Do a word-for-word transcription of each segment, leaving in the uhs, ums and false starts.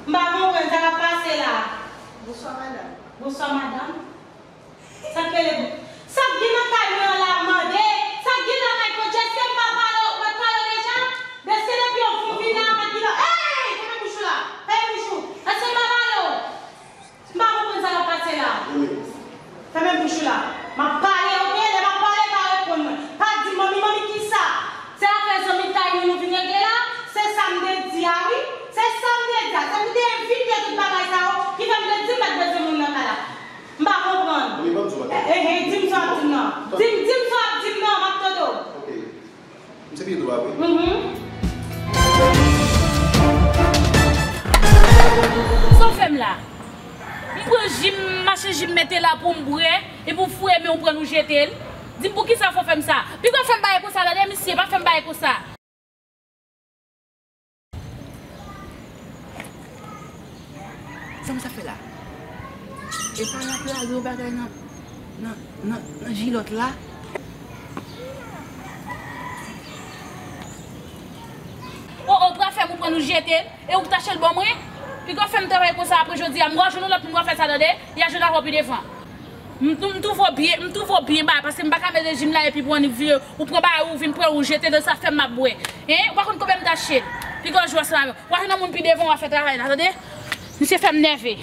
M pa konprann sa k ap pase la. Bonswa, madanm. Bonswa, madanm. Sa k rele, sa k gen nan kay mwen an la, m mande? Sa k gen nan kay Kòdjè? Èske m pa pale w, mwen pale w deja? Èske depi yon foun vin la, pa gen lòt? Ey! Fèmen bouch ou la! Fèmen bouch ou! Èske m pa pale w? M pa konprann sa k ap pase la. Fèmen bouch ou la. M ap pale, oke? Lè m ap pale, pa reponn mwen. Pa di, "Manmi, manmi, kisa?" Se afè zanmi Tiny nou vin regle la? Se sa m te di a, wi. Se sa m te di a. Se m te envite tout bagay sa yo ki fè m te di m mèt bezwen moun nan kay la. M pa konprann. Manmi, ban m di w bagay. Eh, eh, eh, di m sa w ap di m nan. Di m, di m sa w ap di m nan, m ap tande w. Oke. M se pye tou a vre. Mhm. Sa w fè m la? M pran ji m, m achte ji m mete la pou m bwè, epi w foure men w pran l ou jete l. Di m poukisa fò w fè m sa? Piga w fè m bagay konsa, tande misye, pa fè m bagay konsa. Sa m sa fè la? E pa l ap lage yon bagay nan, nan, nan, nan jilòt la? O, o, pral fè m ou pran l ou jete l, e ou k t achte l ban mwen? Piga w fè m travay konsa apre jodi a, m pral jwenn yon lòt moun pral fè sa tande, y a jwenn avè w pi devan. M tou-, m twouve w byen, m twouve w byen ba, paske m pa ka mete ji m la epi pou annik vire, ou pran bagay ou vin pran ou jete nan sa fè m ap bwè. Hein? Ou pa konn konbyen m t achte l. Piga w jwe ansanm avè m. W a jwenn yon moun pi devan w a fè travay la, tande? Misye fè m nève.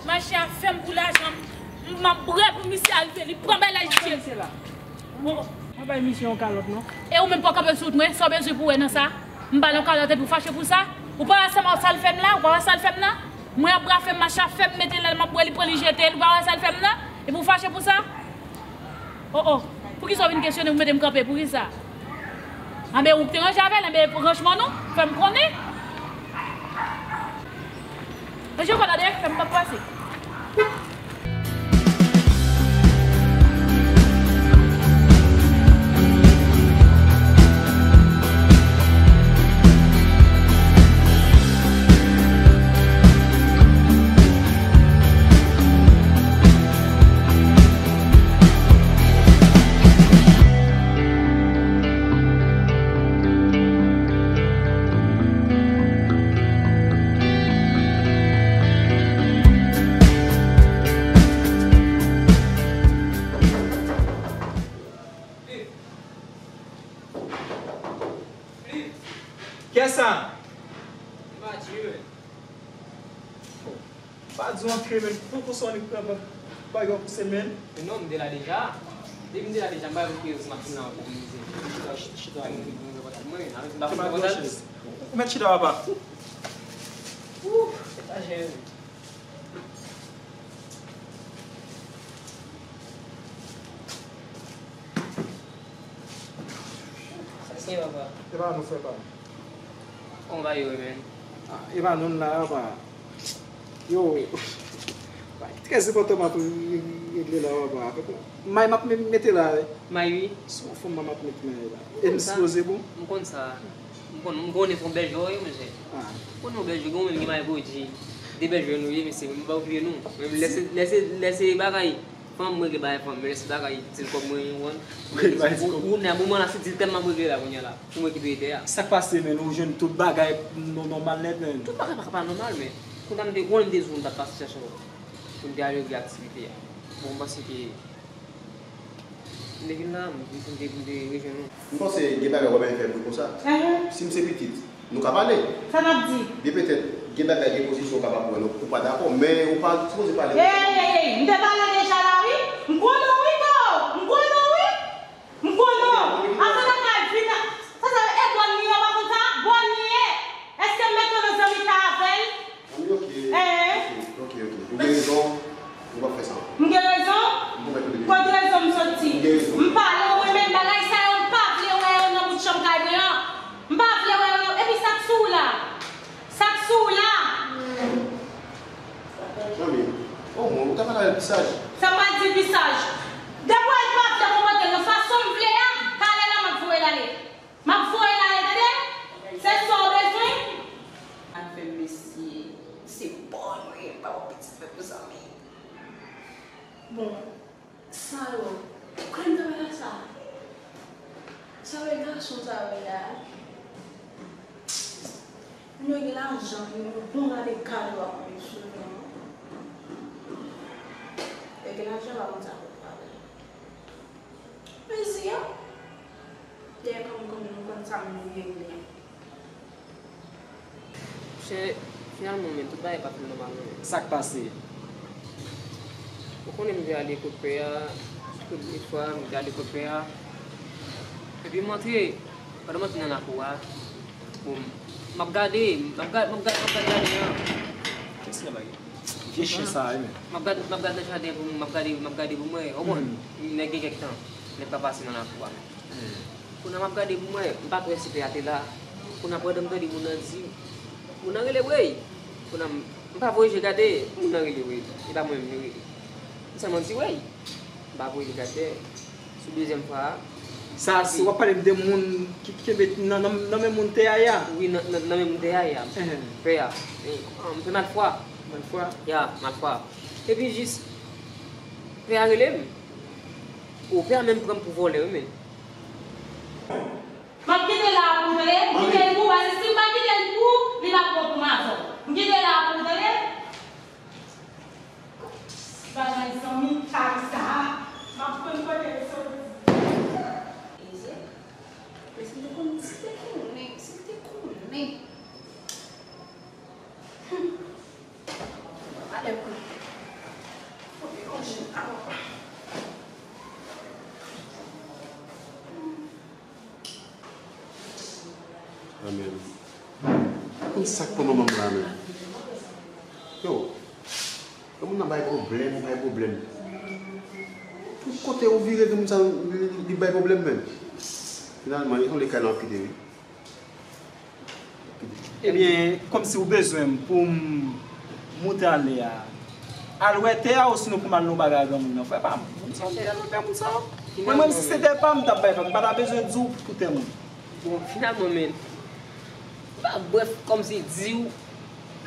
Mache a fè m pou lajan m, m ap bwè pou misye arive, li pran bagay la, li jete. Bon. Pa bay misye yon kalòt non. E ou menm pa w kanpe sou wout mwen, sa w bezwen pou wè nan sa? M ba l yon kalòt epi w fache pou sa? Ou pa wè sa m, sa l fè m la? Ou pa wè sa l fè m nan? Mwen ap brafe m, mache ap fè m mete l, m ap bwè, li pran li jete l, ou pa wè sa l fè m nan? Epi w fache pou sa? O, o, poukisa w vin kesyone m, mete m kanpe, poukisa? Anben ou k te ranje avè l, anben ranjman non, fè m konnen. Ranje kò tande, fè m pa pase. Kiyès sa? M pa di, men. M pa di w antre, men. Poko sa w annik pran bagay w ap pouse, men. Non, m te la deja. Depi m te la deja, m pa vle kriye sou machin nan ankò, men. Chita, chita, chita. Mwen, avèk m pa konn pòtab. Ou mèt chita, papa. Ouh, se pa jere. Sa se papa. E pa nou frè pa m. Kòman bagay yo ye, men? Ah, e pa nou la, papa. Yo, bagay trè enpòtan m ap regle la, papa. May m ap me-, mete la, wi. May, wi. Se yon fanm m ap mete may la. E m sipoze bon? M konn sa. M konn, m konnen se yon bèl jwè w ye, monchè. Ah. M konnen yon bèl jwè, gen yon menm gen may pwodui. De bèl jwè nou ye, mesye, m pa bliye nou. Men lè se, lè se, lè se bagay fanm, m regle bagay fanm, men lè se bagay ti kòb mwen, ou konprann? Ou, ou nan moman la, se ti tèm m ap regle la, kounye a la. Pou mwen ki peye tè a. Sa k pase, men, ou jwenn tout bagay nò-, nòmal nèt, men. Tout bagay pa ka pa nòmal, men. Kounye a m te, kounye a m te di w m t ap pase chèche w. Pou m te ale regle aktivite a. Bon, m panse ke M te vin la, m, m te, m te rejwenn nou. M panse gen bagay w ap fè bri konsa. Ehe. Si m se pitit, nou ka pale. Sa n ap di? Byen petèt, gen bagay, gen pozisyon w kapab pran, ou pa dakò, men ou pa sipoze pale. Ey, ey, ey, m te pale deja la, wi. M konnen w, wi, to. M konnen w, wi. M konnen w. Avan nan kay vin, sa, sa, e bòn li ye, w pa konn sa? Bòn li ye. Èske m mete w nan zanmitay avè l? Ann oke. Eh. Oke, oke, oke. Ou gen rezon, nou p ap fè sa ankò. M gen rezon? M pwomèt ou depi. Kot rezon m soti? M gen rezon. M pale w, mwen menm bagay sa yo, m pa vle wè yo nan bout chanm kay mwen an. M pa vle wè yo nan, epi sa k sou w la? Sa k sou w la? Manmi, omwen, ou ta pral avè l pi saj. Sa m pral di l pi saj? Depi w pa vle konpòte l nan fason m vle a, talè la m ap voye l ale. M ap voye l ale, tande? Se sa w bezwen? Ann fè mesye, se bon, wi, pa yon pitit fè pou zanmi. Bon, sa yo, kòm nan bagay sa, sa yo gason sa yo ye la. Moun yo gen lajan, yo bon gade kado yo ap mete sou yo. Yo gen lajan, pa konn sa pou yo fè avè l. Mezi a. Dèyè kò m konnen nou konn sa moun yo regle a. Monchè, finalman, men, tout bagay pa fin nòmal, non, men. Sa k pase? Ou konnen m te ale kot pè a, premye fwa m te ale kot pè a. Epi m antre, pandan m antre nan lakou a, bon, m ap gade, m ap gade, m ap gade, m ap gade jaden an. Kiyès ki nan bagay? Vye chen sa a, wi, men. M ap gade, m ap gade nan jaden pou m, m ap gade, m ap gade pou m wè. Ou konprann? Nèg gen kèk tan, nèg pa pase nan lakou a. Kounye a m ap gade pou m wè, m pa t wè si pè a te la. Kounye a pandan m tande moun nan di, moun nan rele Wey. Kounye a m, m pa voye je gade, moun nan rele Wey. E pa mwen menm li rele. M sèlman di Wey. M pa voye je gade. Sou dezyèm fwa a. Sa, si w ap pale m de moun ki, ki kenbe nan, nan, nan men moun te a ya. Wi, nan, nan, nan men moun te a ya. Pè a. E, m fè malfwa. Malfwa? Ya, malfwa. Epi jis, pè a rele m. O, pè a menm pran m pou vòlè, wi, men. M ap kite l la pou w tande, m kite l pou w, paske si m pa kite l pou w, li p ap bon pou m avè w. M kite l la pou w tande. Bagay zanmi kay sa a, m ap konn kote l soti. Eze, men si l te konn, si l te konnen, si l te konnen. Hum. Alè kou. Fò m manje avan. Amen. Konn sa k pran manman m la menm? Yo, granmoun nan bay pwoblèm, bay pwoblèm. Tout kote ou vire, granmoun sa, li, li bay pwoblèm menm. Finalman, li sanble kay la ap kite, wi. Ebyen, kòmsi ou bezwen m pou m moute ale a, al wè tè a, osinon pou m al nan yon bagay a granmoun nan. Frè pa m, moun sa, m te al wè tè moun sa. Mwen menm, si se tè pa m, m t ap bay frè m, m pa ta bezwen di w pou tè moun. Bon, finalman, men, m pa, brèf, kòmsi di w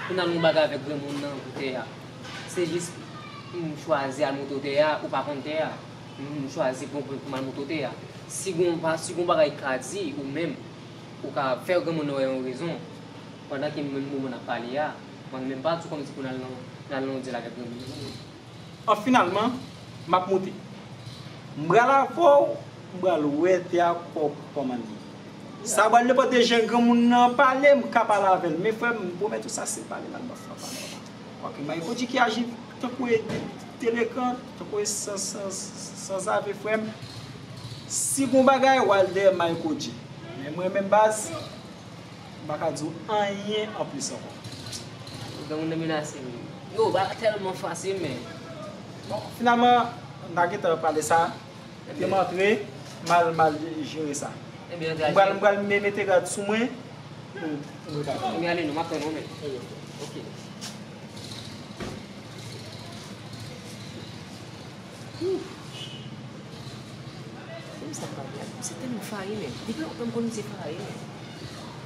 pou n al yon bagay avèk granmoun nan pou tè a. Se jis m chwazi al moute w tè a, ou pa konn tè a. M chwazi pou, pou, pou m al moute w tè a. Si gon pa, si gon bagay ka di ou menm, ou ka fè granmoun nan wè yon rezon, pandan ke menm moman n ap pale a, mwen menm pa tou kòmsi pou n al nan, n al nan yon dyèl avèk granmoun nan. An finalman, m ap moute. M pral avè w, m pral wè tè a kò, kòman l ye. Sa pral nenpòt de jan granmoun nan pale, m ka pale avè l. Men frè m, m pwomèt ou sa, si l pale mal, m ap frape avè l. Ok, Mayko di ki aji tankou e delekan, tankou e san, san, sanzave, frè m. Si gon bagay, w al dèyè Mayko di. Men mwen menm baz, m pa ka di w anyen anplis ankò. Granmoun nan menase m. Yo, bagay tèlman fasil, men. Bon, finalman, n a gentan pale sa. Epi m antre, m al, m al jere sa. Ebyen, antre al jere. M pral, m pral me-, mete gad sou mwen. Pou, pou mwen pa. Ebyen, ale non, m ap tann ou, men. Ok. Ouf. Menm sa m pa gen. Se tèlman fayi, men. Depi lontan m konn misye fayi, men.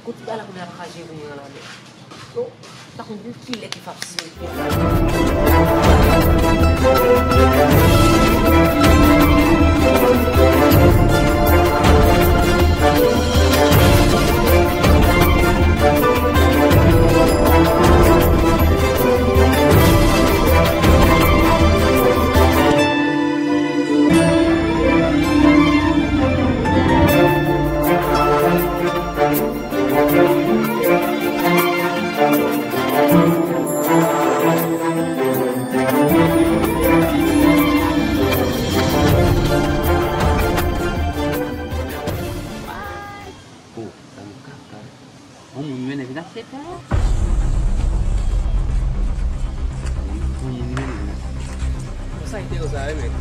Kote bagay la kounye a pa ka jere pou mwen la, men. Yo, pa konn pou kilè ki fap si yo. Oh, sa nou ka fè. Yon moun mennen vin achte tè a. Yon moun mennen vin achte. Bon, sa ki te yo sa, wi, men.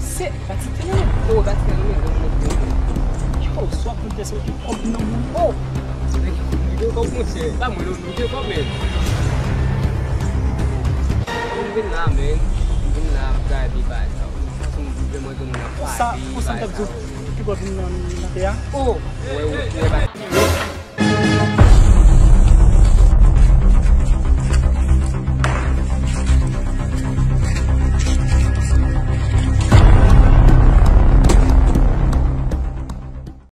Se pa ti tè, non. Oh, pa ti tè, non, men. Yo, swa pou tè, swa ki kòb nan moun. Oh! Men ki kob, li gen kòb, monchè. Pa mwen, non, li gen kòb, men. Mwen vin la, men. Mwen vin la, ap gade bagay sa. Fason mwen vin, mwen gen moun ap pale, bagay sa. Konsa, konsa m t ap di w, ki bò vin nan, nan tè a? Oh! Wè, wè, wè, bagay.